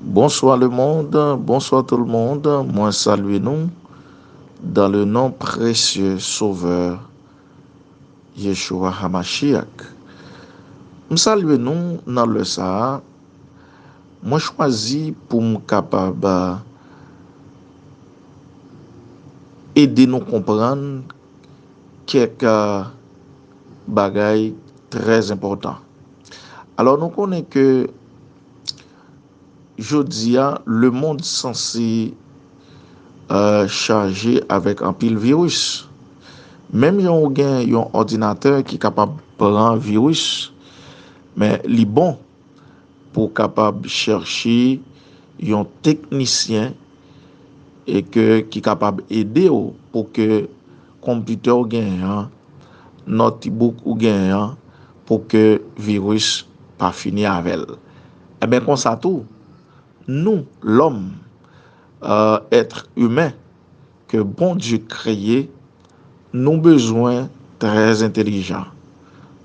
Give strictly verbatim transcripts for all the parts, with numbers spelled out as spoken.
Bonsoir le monde, bonsoir tout le monde. Mwen salye nou dans le nom précieux Sauveur Yeshua Hamashiach. M salye nou nan lè sa a. Mwen chwazi pou m kapab ede nou konprann kèk bagay trè enpòtan. Alò, nou konnen ke jodi a, lemonn sanse chaje avèk anpil viris. Menm jan ou gen yon òdinatè ki kapab pran viris, men li bon pou w kapab chèche yon teknisyen e ke ki kapab ede w pou ke konpitè w genyen an, notebook ou genyen an, pou ke viris pa fini avè l. Ebyen konsa tou, nou, lòm, èt imen ke Bondye kreye, nou bezwen trè entelijan.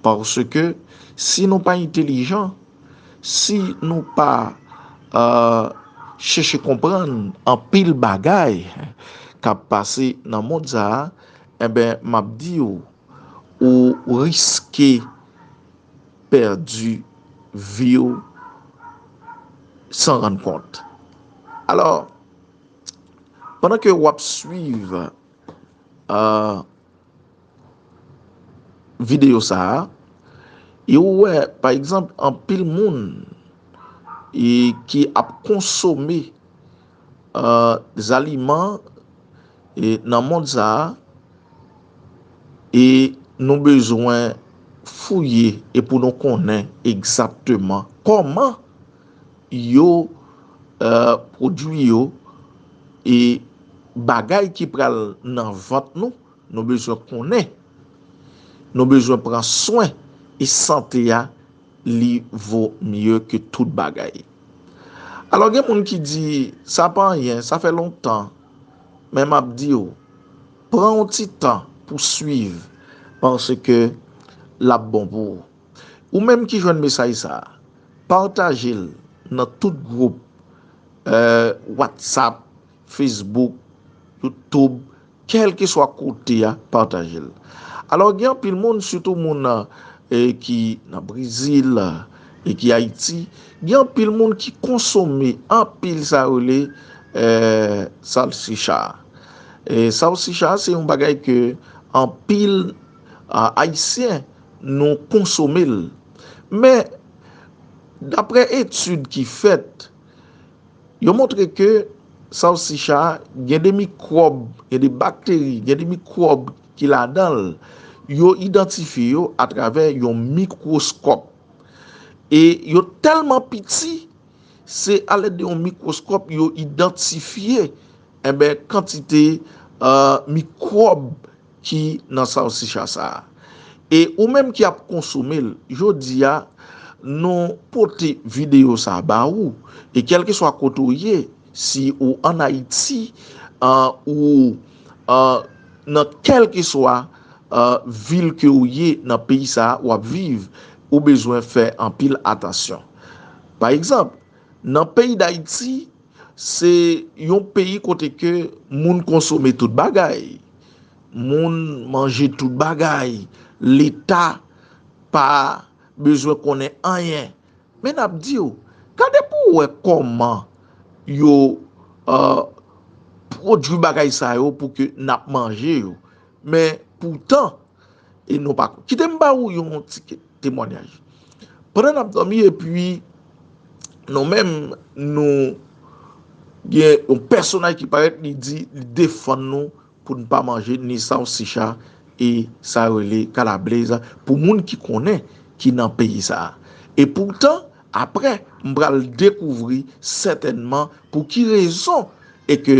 Paske si nou pa entelijan, si nou pa chèche konprann anpil bagay k ap pase nan mond sa a, enben, m ap di w, ou riske pèdi vi w san rann kont. Alò, pandan ke w ap swiv videyo sa a, e ou wè, pa egzanp, anpil moun e ki ap konsome zaliman e nan mond sa a, e nou bezwen fouye e pou nou konnen egzakteman kòman yo pwodui yo e bagay ki pral nan vant nou, nou bezwen konnen. Nou bezwen pran swen e sante a, li vo mye ke tout bagay. Alò, gen moun ki di, sa pa anyen, sa fè lontan, men m ap di w, pran yon ti tan pou swiv, paske l ap bon pou ou. Ou menm ki jwenn mesaj sa a, pataje l nan tout gwoup, WhatsApp, Facebook, YouTube, kèlkeswa kote a, pataje l. Alò, gen anpil moun, sitou moun ki nan Brezil e ki Ayiti, gen anpil moun ki konsome anpil sa yo rele salsicha. Salsicha se yon bagay ke anpil Ayisyen nou konsome l. Men, daprè etid ki fèt, yo montre ke salsicha a gen de mikwòb, gen de bakteri, gen de mikwòb ki ladan l. Yo idantifye yo atravè yon mikwoskòp. E yo tèlman piti, se alèd de yon mikwoskòp yo idantifye, enben, kantite mikwòb ki nan salsicha sa a. E ou menm ki ap konsome l, jodi a, nou pote videyo sa a ba ou. E kèlkeswa kote w ye, si ou ann Ayiti, ou nan kèlkeswa vil ke w ye nan peyi sa a w ap viv, ou bezwen fè anpil atansyon. Pa egzanp, nan peyi Dayiti, se yon peyi kote ke moun konsome tout bagay. Moun manje tout bagay. Leta pa bezwen konnen anyen. Men n ap di w, gade pou w wè kòman yo pwodui bagay sa yo pou ke n ap manje yo. Men poutan, e nou pa. Kite m ba ou yon ti temwanyaj. Pandan n ap dòmi, epi nou menm, nou gen yon pèsonaj ki parèt, li di, li defann nou pou n pa manje ni salsicha e sa yo rele kalabreza, pou moun ki konnen ki nan peyi sa a. E poutan, apre, m pral dekouvri sètènman pou ki rezon e ke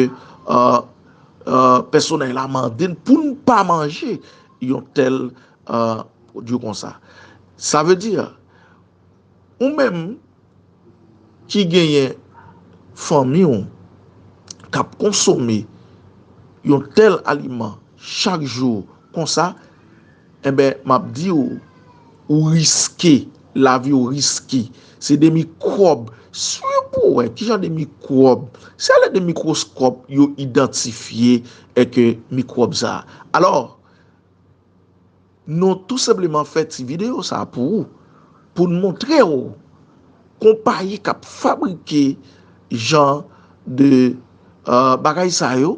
pèsonaj la mande n pou n pa manje yon tèl pwodui konsa. Sa vle di, ou menm ki genyen fanmi w k ap konsome yon tèl aliman chak jou konsa, enben, m ap di w, ou riske, lavi w riske. Se de mikwòb, swip, pou wè ki jan de mikwòb, se a lèd de mikwoskòp yo idantifye e ke mikwòb sa a. Alò, nou tou senpleman fè ti videyo sa a pou ou, pou n montre w konpayi k ap fabrike jan de, euh, bagay sa yo,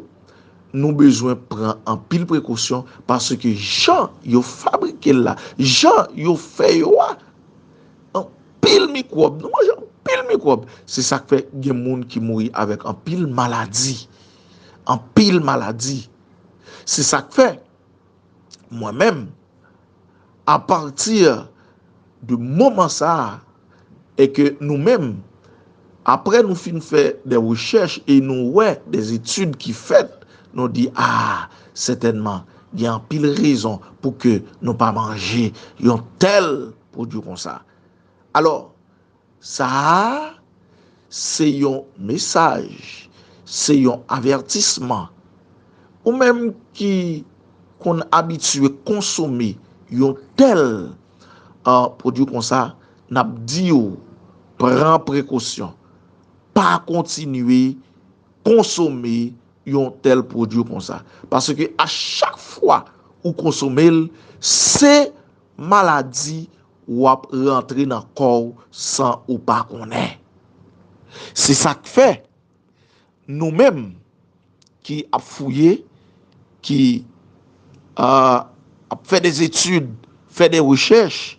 nou bezwen pran anpil prekosyon, paske jan yo fabrike l la, jan yo fè yo a, anpil mikwòb, nou manje anpil mikwòb. Se sa k fè gen moun ki mouri avèk anpil maladi. Anpil maladi. Se sa k fè, mwen menm, apati de moman sa a, e ke nou menm, apre nou fin fè de rechèch e nou wè de etid ki fèt, nou di, a, sètènman, gen anpil rezon pou ke nou pa manje yon tèl pwodui konsa. Alò, sa a, se yon mesaj, se yon avètisman. Ou menm ki konn abitye konsome yon tèl, ah, pwodui konsa, n ap di w, pran prekosyon. Pa kontinye konsome yon tèl pwodui konsa. Paske a chak fwa ou konsome l, se maladi w ap rantre nan kò w san ou pa konnen. Se sa k fè, nou menm ki ap fouye, ki, ah, ap fè de etid, fè de rechèch,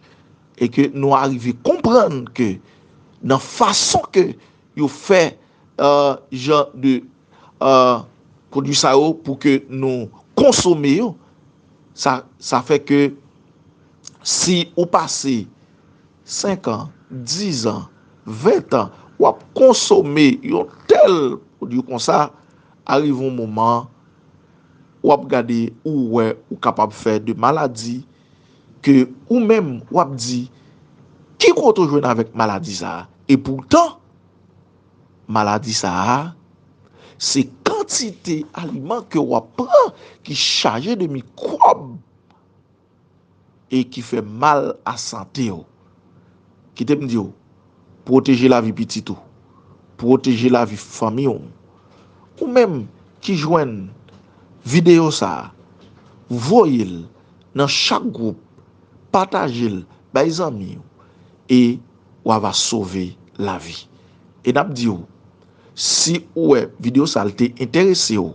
e ke nou arive konprann ke nan fason ke yo fè, ah, jan de, ah, pwodui sa yo pou ke nou konsome yo, sa, sa fè ke si ou pase senk an, diz an, ven an, w ap konsome yon tèl pwodui konsa, arive yon moman, w ap gade, ou wè, ou kapab fè de maladi ke ou menm, w ap di, ki kote w jwenn avèk maladi sa a? Epoutan, maladi sa a, se kantite aliman ke w ap pran ki chaje de mikwòb e ki fè mal a sante w. Kite m di w, pwoteje lavi pitit ou, pwoteje lavi fanmi w. Ou menm ki jwenn videyo sa a, voye l nan chak gwoup, pataje l bay zanmi w, e w a va sove lavi. E n ap di w, si ou wè videyo sa a l te enterese w,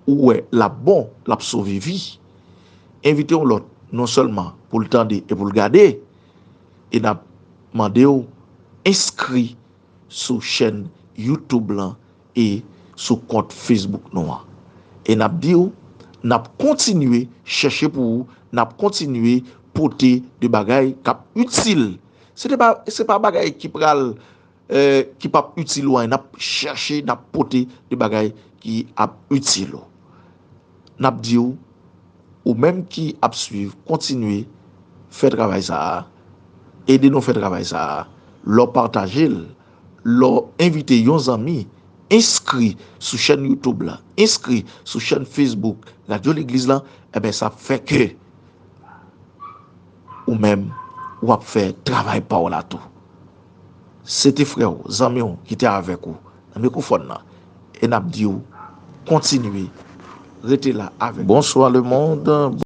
ou wè l ap bon, l ap sove vi, envite yon lòt non sèlman pou l tande e pou l gade, e n ap mande w enskri sou chèn YouTube lan e sou kont Facebook nou an. E n ap di w, n ap kontinye chèche pou ou, n ap kontinye pote de bagay k ap itil. Se te pa, se pa bagay ki pral, eh, ki p ap itil ou anyen. N ap chèche, n ap pote de bagay ki ap itil ou. N ap di w, ou menm ki ap swiv, kontinye fè travay sa a. Ede nou fè travay sa a. Lè w pataje l, lè w envite yon zanmi, enskri sou chèn YouTube la, enskri sou chèn Facebook Radyo Legliz la, enben, sa ap fè ke ou menm, w ap fè travay pa w la tou. Se te frè w, zanmi w ki te avèk ou nan mikwofòn nan. E n ap di w, kontinye rete la avèk nou. Bonsoir le monde.